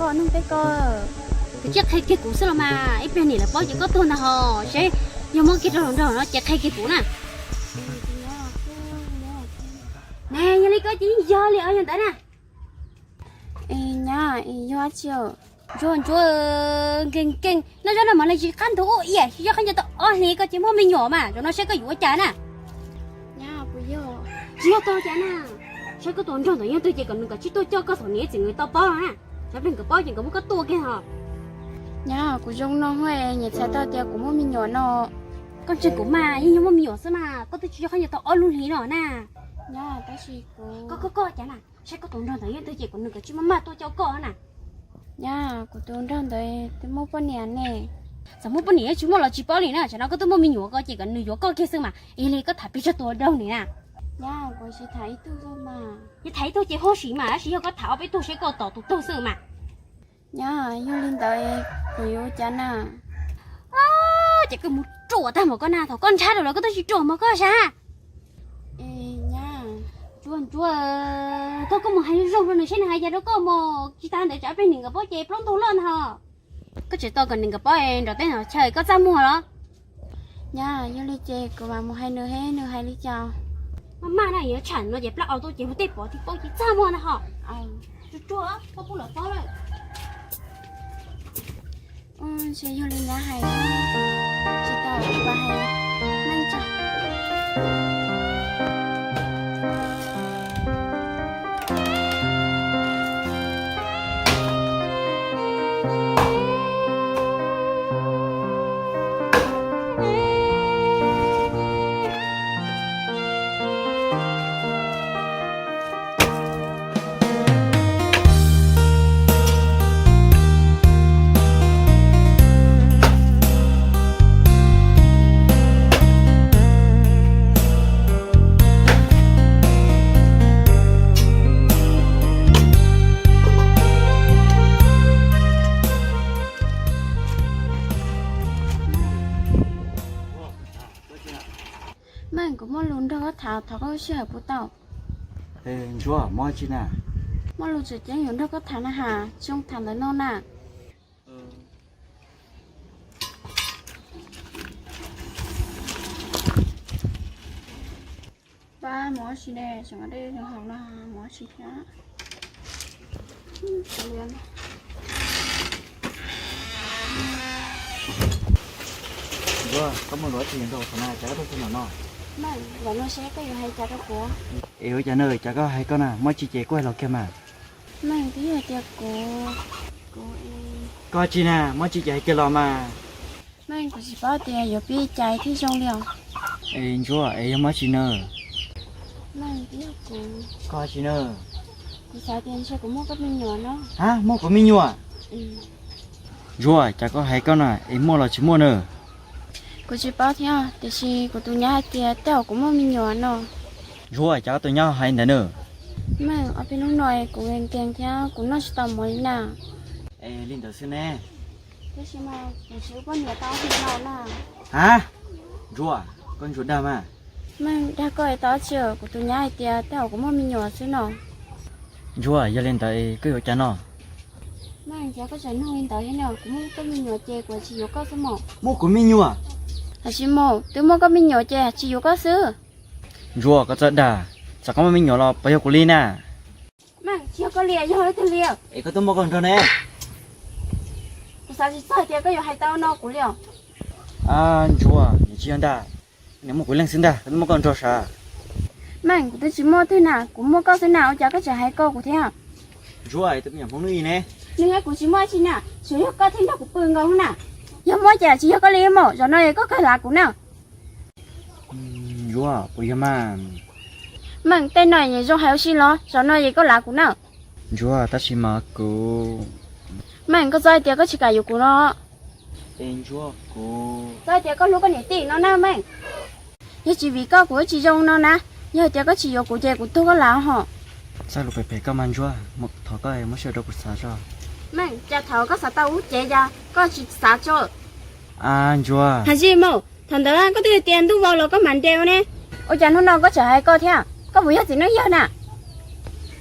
Neeg peb ko, koj cia li qhia kiag kuv xwb los mas, ib pliag niam lawv paub ces koj tuag ntag hos. Seb yog muab kiag rau hluas nraug no ces qhia kiag kuv na. Ne, yog li koj ces yeej yog li os, yog ntawd na. Nyab, yog dab tsi? Ntsuag, ntsuag, nkees nkees, noj zaub noj mov los tsis qab ntug ua iam, tsis yog khaub ncaws tau ob hlis koj ces muaj me nyuam mas, zaum no seb koj yuav ua cas na. Tsis yog tau cas na, saib koj tus nraug ntawd yeej twg ces kom nws kav tsij tuaj coj koj thaum niam txiv nkawd tau paub na. Tsam pliag nkawd paub ces nkawd muab koj tua kiag hos. Nyab, kuv zoo no hos, niam txhais tau tias kuv muaj me nyuam no. Koj ntseeg kuv mas, yeej yog muaj me nyuam xwb mas, koj twb tsis yog khaub ncaws tau ob lub hlis no na. Nyab, tab sis kuv, koj, koj, koj cas na, saib koj tus nraug ntawd yeej twg ces kom nws kav tsij maj maj tuaj coj koj na. Nyab, kuv tus nraug ntawd twb muaj poj niam ne. Txawm muaj poj niam tsis muaj los tsis paub li na, tsam no koj twb muaj me nyuam ko ces kom nws yuav koj kiag xwb mas, yog li koj tham pes tsawg tus nraug ni na? Nyab, kuv tsis tham ib tug xwb mas. Yog tham ib tug ces huaj sim mas, tab sis yog koj tham ob peb tug seb koj tos tus twg xwb mas. Nyab, yog li ntawd kuv yuav ua cas na? Ces koj mus ruam tag mog koj na, thaum koj nrhab rau lawv koj twb tsis ruam mog koj sab. Nyab, ntsuag ntsuag, koj, koj mus hais zoo zoo rau nws seb nws hais cas rau koj mog, tsis tas ntawd tsam pliag niam nkawd paub ces plaub ntug loj ntag hos. Koj tseem tau kom niam nkawd paub nrog tej no chaw koj txaj muag los? Nyab, yog li ces kuv mam mus hais nws seb nws hais li cas. Maj maj na, yuav tsham no ces plab aus tuaj ces hu tej pov thiab paub ces txaj muag ntag hos. Tsuag tsuag, koj pub lawv paub lawm. Ntshe yog li nyab hais, tsis tau kuv hais meej tso. Meej, kuv muaj lus nrog koj tham, thov koj sij hawm puas tau? Ntsuag, muaj tsi na? Muaj lus tseem ceeb yuav nrog koj tham na has, tsis zoo tham ntawm no na. Pab, mus ua si ne, tseem dej zoo haus no, mus ua si thiab. Ntsuag, koj muaj lus tsis nrog kuv tham na, cas koj tuaj txog ntawm no? Meej, los no seb koj yuav hais cas rau kuv. Es ua cas na, cas koj hais koj na, muaj tsi ces koj hais los kiag mas. Meej, twb yog tias kuv, kuv, koj tsi na, muaj tsi ces hais kiag los mas. Meej, kuv tsis paub tias yuav pib cas thiaj zoo li os. Es Ntsuag, es yog muaj tsi na? Meej, twb yog kuv, koj tsi na? Kuv xav tias ntshe kuv muaj koj me nyuam no. Ha, muaj kuv me nyuam? Ntsuag, cas koj hais koj na, es muaj los tsis muaj na? Kuv tsis paub thiab, tiam sis kuv tus nyab hais tias tej zaum kuv muaj me nyuam no. Ntsuag, cas koj tus nyab hais ntawd na? Meej, ob peb hnub no kuv nkees nkees thiab kuv noj tsis tau mov li na. Es li ntawd xwb ne. Tab sis mas kuv tsis ua poj niam tau hli no na. Ha, Ntsuag, koj ntsuag dag mas. Meej, dag koj es tau tsi, kuv tus nyab hais tias tej zaum kuv muaj me nyuam xwb no. Ntsuag, yog li ntawd koj yuav ua cas no? Meej, cas koj tseem nug li ntawd thiab no, kuv muaj koj me nyuam ces kuv tsis yuav koj xwb mog. Muaj kuv me nyuam? Hais tsis mus, twb muaj koj me nyuam ces tsis yuav koj xwb. Ntsuag, koj txawj dag, txawm koj muaj me nyuam los puas yog kuv li na? Meej, tsis yog koj li, yog leej twg li? Es koj twb muaj koj nraug ne. Kuv xav tsis txog hais tias koj yuav hais tau no kuv li os. Ntsuag, nws tsis yog ntag, nws muaj kuv leej xwb ntag, koj twb muaj koj nraug sav. Meej, kuv twb tsis muaj twg na, kuv muaj koj xwb na, ua cas koj tseem hais koj kuv thiab? Ntsuag, tus me nyuam Hmoob hnub i ne. Nws yog kuv tsis muaj tsi na, tsuas yog koj thiaj nrog kuv pw nkaus na. Yog muaj ces tsis yog koj li mus, zaum no koj kawg lav kuv na. Ntsuag, puas yog mas? Meej, tej no zoo hais ua si los, zaum no es koj lav kuv na. Ntsuag, tab sis mas kuv. Meej, koj txhob hais tias koj tsis kam yuav kuv no. Es Ntsuag, kuv txhob hais tias koj hlub koj niam tij no na Meej. Yog tsis vim koj kuv twb tsis zoo no na. Yog hais tias koj tsis yuav kuv ces kuv tuag koj lav hos. Txhob lus phem phem koj mas Ntsuag, thov koj muab sij hawm rau kuv xav tso. Meej, cas thaum koj xav tau lub cev cas koj tsis xav tso? Ntsuag, hais tsis mus, thaum ntawd koj twb tias ntuj vau los koj mam nres ne. Ua cas hnub no koj tseem hais koj thiab? Koj puas yog txiv neej yawg na?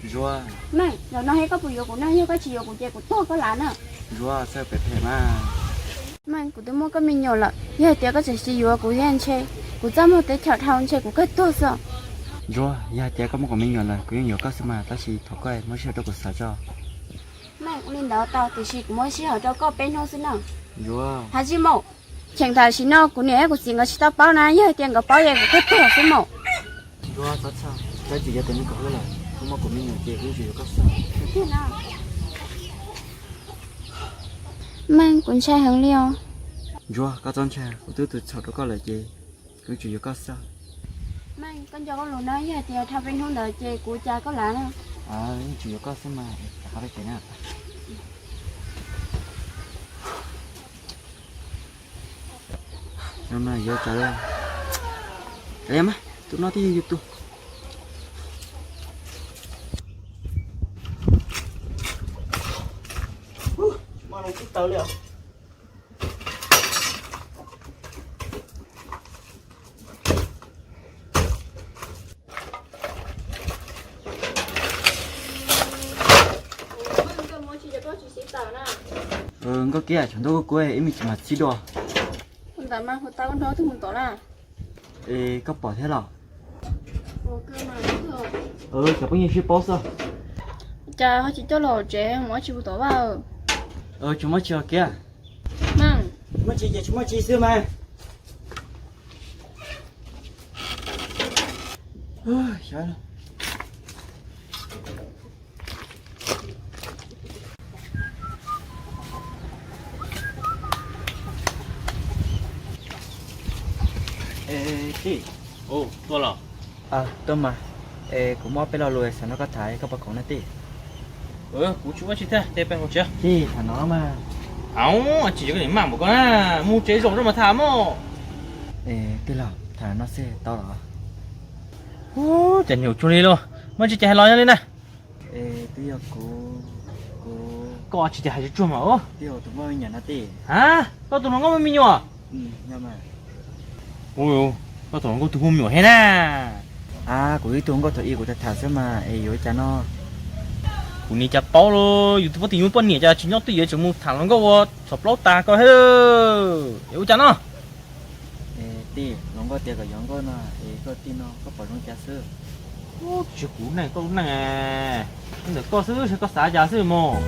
Ntsuag. Meej, zaum no thiab koj puas yuav kuv na? Yog koj tsis yuav kuv ces kuv tuag koj lawm na. Ntsuag, txhob phem phem mas. Meej, kuv twb muaj koj me nyuam lawm, yog hais tias koj tseem tsis yuav kuv thiab ntshe kuv txaj muag teb chaws dhau ntshe kuv kawg tuag xwb. Ntsuag, yog hais tias koj muaj kuv me nyuam lawm kuv yeej yuav koj xwb mas, tab sis thov koj muab sij hawm rau kuv xav tso. Meej, ua li ntawd tau, tiam sis kuv muab sij hawm rau koj peb hnub xwb na. Ntsuag. Hais tsis mus. Cheem tam sim no kuv niam thiab kuv txiv nkawd tsis tau paub na, yog hais tias nkawd paub ces kuv kawg tuag xwb mus. Ntsuag, txhob txhawj, koj tsis yog tus neeg khaub hlab lawm, koj muaj kuv me nyuam ces kuv yeej tsis yuav koj xwb. Meej, kuv ntshai heev li os. Ntsuag, koj txhob ntshai, kuv twb tus txhaum rau koj lawm ces kuv yeej tsis yuav koj xwb. Meej, koj nco koj lus na, yog hais tias dhau peb hnub ntawd ces kuv ua cas koj lawm na. Yeej tsis yuav koj xwb mas, rov qab pem na. No mas yuav tsawg lawm. Tus no twb yog yus tus. Tsis muaj leej twg tau li os. Nkauj Kiab, tshav ntuj kub kub ib me ntsis mam txhib dua. Ntawd mas hu tau nrog tus mus tom na. Es koj pom thiab los? Cov phooj ywg sib paub xwb. Cas ho tsis coj los hauv tsev mus ua tsi mus tom vaj? Tsis muaj tsi os Kiab. Muaj tsi ces tsis muaj tsi xwb mas. Tij, tuaj los? Tuaj mas. Es kuv muab peb lo lus xav nrog koj tham, koj puas khoom na tij? Kuv tsis muaj tsi thiab, ces peb mus tsev. Tij, tham no mas. Au, tsis yog koj niam maj npaum koj na, mus tsev zoo zoo mas tham mog. Tij laug, tham no xwb tau los? Ub, cas nyuam tsuag li lauj, muaj tsi ces hais los li na. Twb yog kuv, kuv. Koj tsis ces hais tsuag tsuag mas. Twb yog tus muaj me nyuam no tij. Ha, koj tus hluas nkauj muaj me nyuam? Ub, koj tus hluas nkauj twb muaj me nyuam thiab na. A, kuv ib tug hluas nkauj thaum ub kuv tham tham xwb mas es yuav ua cas no? Kuv nim cas paub los yus tus poj tim nyuj poj niam cas tsis nyob twj ywm tseem mus tham hluas nkauj ua txhom plaub tas koj thiab, yuav ua cas no? Tij, hluas nkauj tias kom yuav nkauj no es koj tij no koj pom zoo cas xwb? Tsis kuv neej koj lub neej, ntawm koj xwb, koj xav cas xwb mog.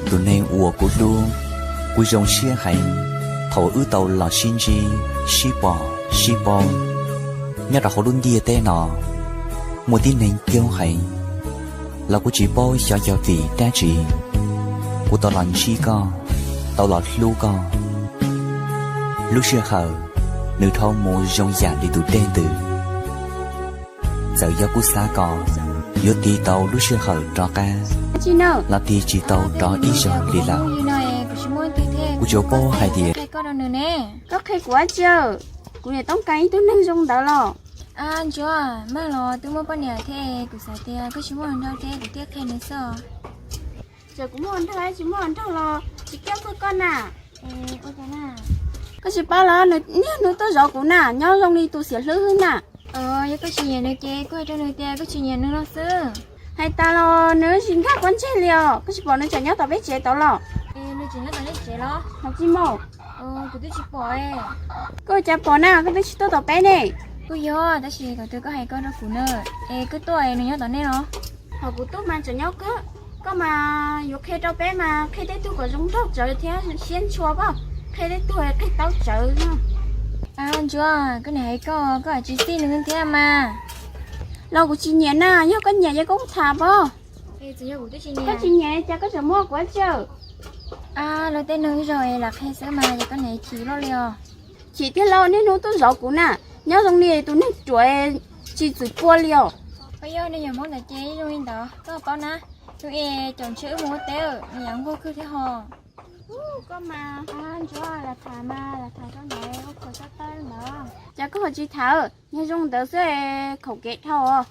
Tus neeg uas kuv hlub, kuv zoo siab heev thaum wb tau los sib ntsib, sib pom, sib paub. Nyob rau hauv lub ntiaj teb no, muaj tib neeg coob heev los kuv tsis paub xyov yog vim dab tsi, kuv tau los ntsib koj, tau los hlub koj. Lub sij hawm nws dhau mus zoo yam li tus dej ntws. Txawm yog kuv xav kom yuav tig tau lub sij hawm rov qab los tig tsis tau rov ib zaug li lawm. Kuv tsuas paub hais tias, koj qhia kuv dab tsi? Kuv niam toob kas ib tug neeg zoo ntawd los? Ntsuag, Meej los twb muaj poj niam thiab, kuv xav tias koj tsis muaj hluas nraug thiab kuv thiaj qhia nws xwb. Txawm kuv muaj hluas nraug tsis muaj hluas nraug los tsis coj txog koj na. Koj tsis paub los, nws niaj hnub tuaj zov kuv na, nyob zoo li tus xiam hlwb xwb na. Yog koj tsis nyiam nws ces koj hais rau nws tias koj tsis nyiam nws no xwb. Hais tas los nws tsis nkag pob ntseg li os, koj tsis pom nws tseem nyob tom peb tsev tod los? Nws tseem nyob tom nej tsev los? Hais tsis mus. Kuv twb tsis pom. Koj cas pom na, koj twb tsis tuaj tom peb ne. Kuj yog, tab sis thaum twg koj hais koj rau kuv na, es koj tuaj nws nyob tom nej los? Thaum kuv tuaj mas tseem nyob kawg, koj mas yuav qhia rau peb mas qhia tej tug kom zoo nraug tsawv thiab siab ntshua pab, qhia tej tug qhia tau tsawv no. Ntsuag, koj niam hais koj, koj tsis txij nws thiab mas. Los kuv tsis nyiam na, yog koj nyiam ces koj tham pab. Koj tsis nyiam cas koj tseem muab kuv tsi? Los tej neeg zog lam qhia xwb mas, yog koj niam chim loj li os. Chim tiag lauj, niaj hnub tuaj zov kuv na, nyob zoo li tus neeg ruam tsis txwm pua li os. Yog neeg yog Hmoob ntawd ces zoo li ntawd koj paub na. Zoo es caum ntshe wb mus ua teb, nws yam nquag kawg thiab ho. Koj mas, Ntsuag, lam tham mas lam tham rau ntawd ua khuam xav tawv ntawd. Cas koj ho tsis tham, nyob zoo ntawd xwb, khaum kev dhau os.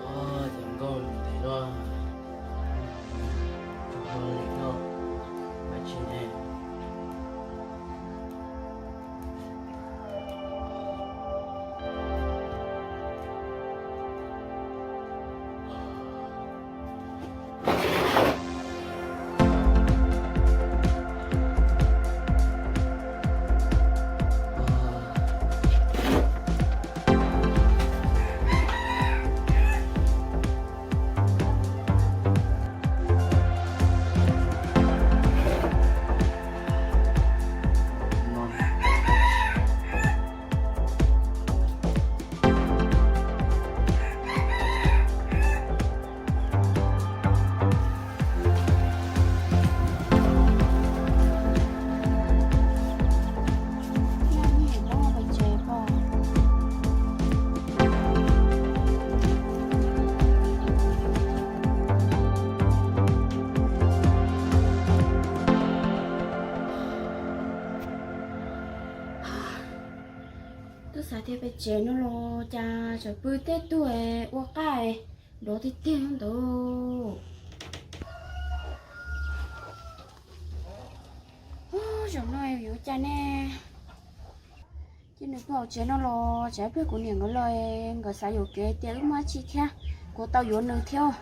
Cov nkauj Cas thiaj pem tsev no los cas tseem pw tej tug ua qaj dov tiag tiag ntawd. Zaum no yuav ua cas ne? Ces nws pw hauv tsev no los tsam ib pliag kuv niam nkawd los nkawd xav yuam kev tias wb muaj dab tsi thiab, kuv tau yuav nws thiab.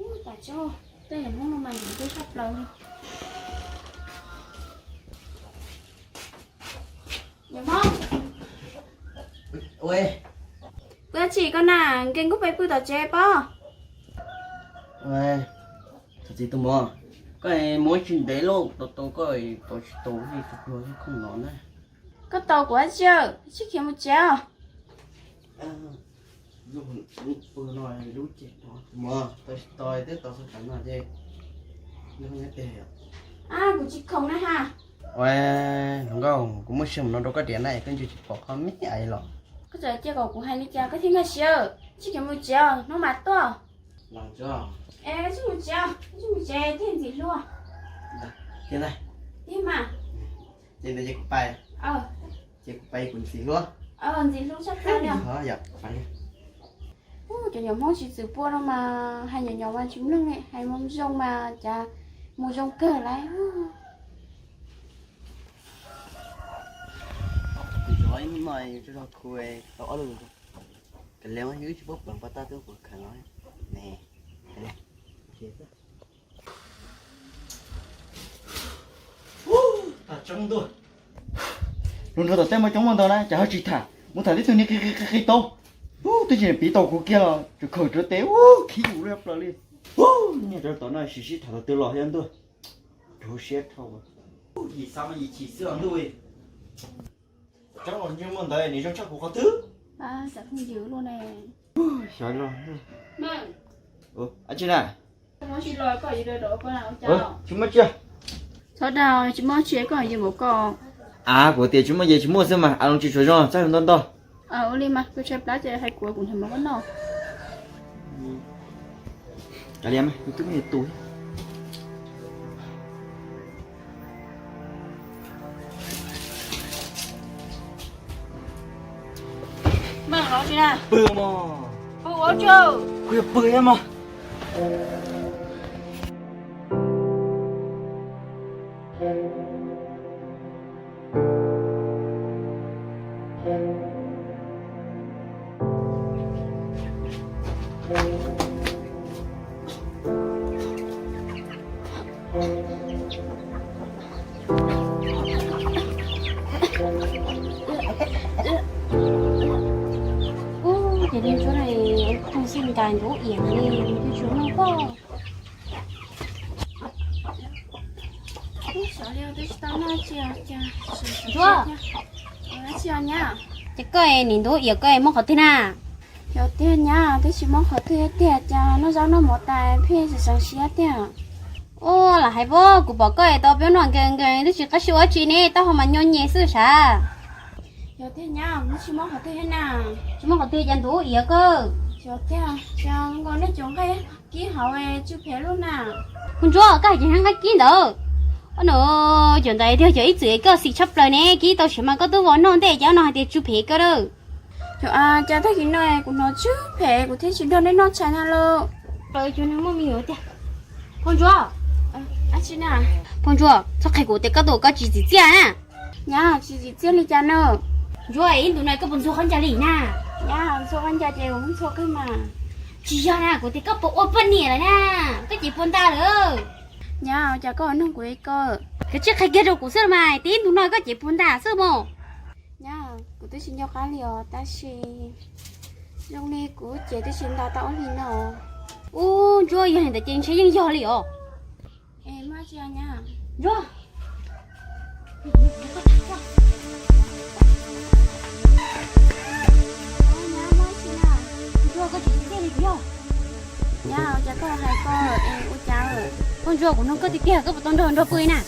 Ub, tas tso, tej niag Hmoob no mas ntim tej tshaj plaws li. Niam Hmoob, pw dab tsi koj na, nkees koj pem pw tom tsev pob? Txiv tus mov, koj mus tsis ntev lauj, tau tau koj tau tsis tau, tsis pluag khoom no na. Koj tau kuv dab tsi, tsis khiav mus tsev os? Mus, tau tsis tau twb tau xav tas no ces, kuv tsis khoom na ha. Ua, hluas nkauj, kuv muab siab mus no rau koj diam na, koj ntshe tsis pom qhov me aiv los. Koj txawm cia kom kuv hais li cas koj thiaj nkag siab, tsis khiav mus tsev os, hnub mas tuaj. Es tsis mus tsev, tsis mus tsev thiaj ntxim hlub. Tiag mas. Ces ntawd ces kuv pais. Ces kuv pais kuv ntxim hlub. Ntxim hlub tshaj plaws li. Ub, cov nyuam Hmoob tsis txwm pua no mas hais nyuam nyuam mas tsis mloog li, hais mus zoo mas cas mus zoo kawg lauj. Kuv zov ib hnub no yus tso zog khu tau ob lub, kav liam mas yus tsis paub pem pov tag twb puas khaws no ne. Ub, tas tseeb ntuj. Lub nroog tom tej muaj coob muaj ntau na, cas ho tsis tham, mus tham tib tug niag qi qi qi qi tau. Ub, twb tsis piv tau kuv kiag los tseem khaws rau tes, ub, khib kuv lub plaws li. Ub, niag rau tom no sim sib tham thaum twg los thiab ntuj. Rhuav siab dhau. Ub, yim xav mas yim chim xwb os ntuj. Tseeb los ntsej muag ntawd nws zoo tshaj kuv qhov twg. Xyov los. Ab tsi na. Tsis muaj tsi. Txhob dag, tsis muaj tsi, koj yeej npaum koj. Av, kuv tias tsis muaj ces tsis muaj xwb mas, av, los tsis tshua zoo, txhob ntau ntau. Ua li mas, kuv tshaib plab ces hais kuv, kuv nrhiav mov koj noj. Kav liam mas, kuv twb muaj tus. Pw mog. Pw ua tsaug. Kuv yuav pw thiab mog. Ub, ces niag Ntsuab no ua khoom xij nkais ntuv iam li, nws twb tsis noj pob. Ntsuab, ces koj nim ntuv iam koj muab qhov twg na? Yog tiag nyab, twb tsis muab qhov twg tiag, cas noj zaub noj mov tas pheej xav xav siab tiag. Ua, lam hais paub, kuv pom koj tau peb noj nkees nkees twb tsis qab siab ua tsi ne, taub hau mas nyuaj nyem xwb sav. Yog tiag nyab, twb tsis muab qhov twg thiab na. Tsis muab qhov twg cas ntuv iam koj. Yog tiag, cas nkaus nej cov nqaij kib hauv tsw phem luaj na. Hu Ntsuab, koj hais ces nqaij kib ntawd. Ob no, cov ntawd tiag cov ib txwm koj xis tshaj plaws ne, kib tau siav mas koj twb vov noj ntej, cas ob no hais tias tsw phem koj lawm. Yog, cas tag kis no kuv hnov tsw phem kuv thiaj tsis nrog nej noj tshais ntag lauj. Pab Ntsuab, Pab Ntsuab, txhob qhia kuv tias koj tuaj koj tsis txim txiaj na. Nyab, tsis txim txiaj li cas na. Ntsuab, ib ntus no koj puas ntxhua khaub ncaws li na? Nyab, ntxhua khaub ncaws ces kuv ntxhua kawg mas. Tsis yog na, kuv tias koj puas ua poj niam lawm na, koj cev puas ntas lawm. Nyab, cas koj nug kuv li ko? Koj tsis qhia kiag rau kuv xwb los mas, twb ib ntus no koj cev puas ntas xwb mog. Nyab, kuv twb tsis nco qab li os, tab sis zoo li kuv cev twb tsis ntas tau ob hlis no. Ub, Ntsuab, yog li ntawd ces ntshe yeej yog li os. Ntsuab, Ntsuab, koj tsis txiaj li kuv yog. Nyab, cas koj hais ko es ua cas? Koj Ntsuab, kuv nug koj tiag tiag, koj puas tau nrog nrog pw na?